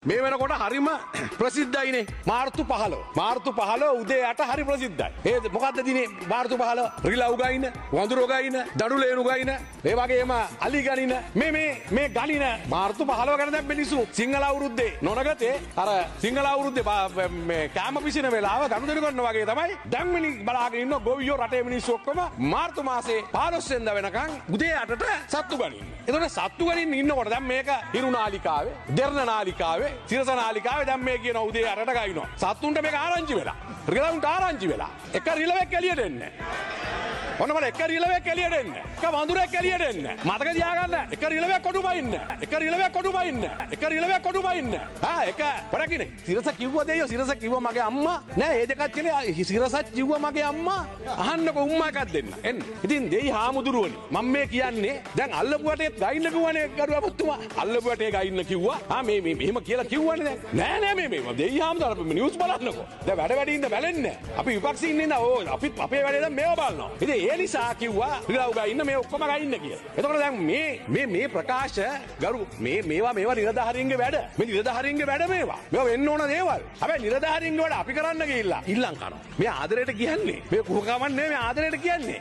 මේ වෙනකොට හරිම ප්‍රසිද්ධයිනේ මාර්තු 15. මාර්තු 15 උදේ 8 හරි ප්‍රසිද්ධයි. ඒ මොකද්ද දිනේ මාර්තු 15? රිලව් ගයින, වඳුරෝ ගයින, දඩු ලේනු ගයින, ඒ වගේම අලි ගනින මේ මේ මේ ගනින මාර්තු 15 ගැන දැන් මිනිස්සු සිංහල අවුරුද්දේ නොනගතේ අර සිංහල අවුරුද්දේ මේ කෑම පිසින වෙලාව ගනුදෙනු කරනවා වගේ තමයි දැන් මිනි බලාගෙන ඉන්න ගොවියෝ රටේ මිනිස්සු ඔක්කොම මාර්තු මාසේ 15 වෙනිදා වෙනකන් උදේ 8ට සත්තු ගනින්න. එතකොට සත්තු ගනින්න ඉන්නකොට දැන් මේක හිරු නාලිකාවේ, දෙරණ නාලිකාවේ, සිරස නාලිකාවේ දැන් මේ කියන උදේ 8ට ගයිනවා. සත්තුන්ට මේක ආරංචි වෙලා. රිලවුන්ට ආරංචි වෙලා. එක රිලවෙක් එළියට එන්නේ. ඔන්න බලන්න එක රිලවෙක් එළියට එන්න. එක වඳුරෙක් එළියට එන්න. මතක තියාගන්න. එක රිලවෙක් කොටු බයින්න. එක රිලවෙක් කොටු බයින්න. එක රිලවෙක් කොටු බයින්න. ආ එක පොඩකිනේ. සිරස කිව්වා දෙයියෝ සිරස කිව්වා මගේ අම්මා. නෑ ඒ දෙකක් කියලා සිරසත් කිව්වා මගේ අම්මා. අහන්නකෝ උම්මා එකක් දෙන්න. එන්න. ඉතින් දෙයි හාමුදුරුවනි මම මේ කියන්නේ දැන් අල්ලපු වටේත් ගයින්න කිව්වනේ ගරු අපතුමා. අල්ලපු වටේ ගයින්න කිව්වා. ආ මේ මේ මෙහෙම කියලා කිව්වනේ දැන්. නෑ නෑ මේ මේ දෙයි හාමුදුරුවෝ අපි නිවුස් බලන්නකෝ. දැන් වැඩ වැඩි ඉඳ බැලෙන්නේ නෑ. අපි විපක්ෂේ ඉන්නේ නෑ. ඕ අපි අපේ වැඩේ දැන් මේවා බලනවා. ඉතින් ඒ නිසා කිව්වා රිලව් ගයින්න මේ ඔක්කොම ගයින්න කියලා. එතකොට දැන් මේ මේ මේ ප්‍රකාශ ගරු මේ මේවා මේවා නිලධාරීන්ගේ වැඩ. මේ නිලධාරීන්ගේ වැඩ මේවා. මේවා වෙන්න ඕන දේවල්. හැබැයි නිලධාරීන්ගේ වැඩ අපි කරන්න ගිහිල්ලා ඉල්ලන් කනවා. මේ ආදරයට කියන්නේ. මේ කුහකමක් නෙමෙයි මේ ආදරයට කියන්නේ.